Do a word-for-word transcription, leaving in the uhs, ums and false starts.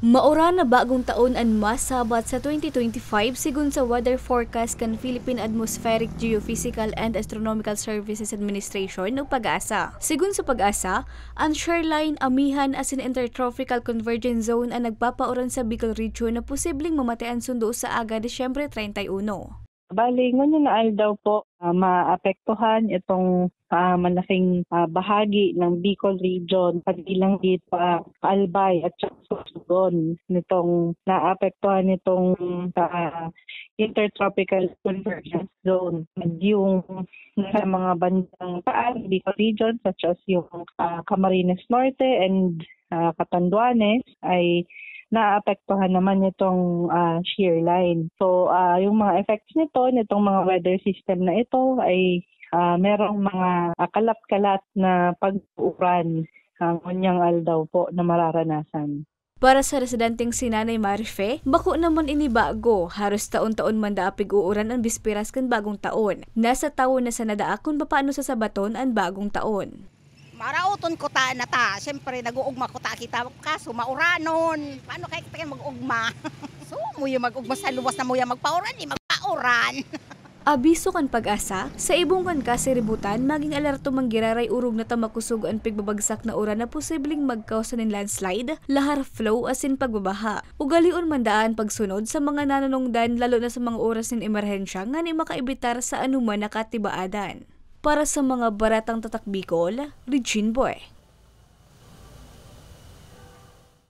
Mauran na bagong taon an masabat sa twenty twenty-five, sigon sa weather forecast kan Philippine Atmospheric, Geophysical and Astronomical Services Administration o PAGASA. Sigon sa PAGASA, an shear line, amihan asin intertropical convergence zone an nagpapauran sa Bicol Region na posibleng mamatian sundo sa aga Disyembre treinta y uno. Bali, ngunyan na aldaw po, ah, maapektuhan itong, ah, malaking, ah, bahagi ng Bicol Region, kabilang dito, ah, Albay at saka Sorsogon, nitong naapektuhan nitong, ah, Intertropical Convergence Zone. Yung sa mga bandang paan, Bicol Region, such as yung, ah, Camarines Norte and, ah, Catanduanes, ay naapektuhan naman nitong, ah, shear line. So, ah, yung mga effects nito, nitong mga weather system na ito ay, ah, merong mga, ah, kalat-kalat na pag-uuran ang unyang aldaw po na mararanasan. Para sa residenteng si Nanay Marife, bako naman ini bago. Haros taon-taon man daa pig-uuran an bisperas kan bagong taon. Nasa tawo na sana daa kun papaano sasabaton an bagong taon. Maraoton ko ta na ta. Siyempre, nag-uugma ko ta kita. Kaso, mauranon. Paano kaya kita mag-ugma? So, muya mag-ugma sa luwas na muya magpauran, di magpauran. Abiso kan PAGASA, sa ibong kan kasiributan, maging alerto man giraray orog na ta makosog an pigbabagsak na uran na posibleng magkausa nin landslide, lahar flow, asin pagbabaha. Ugalion man daa an pagsunod sa mga nanunungdan, lalo na sa mga oras nin emerhensya, ngani makaebitar sa anoman na katibaadan. Para sa mga baratang tatak Bicol, Regine Boy.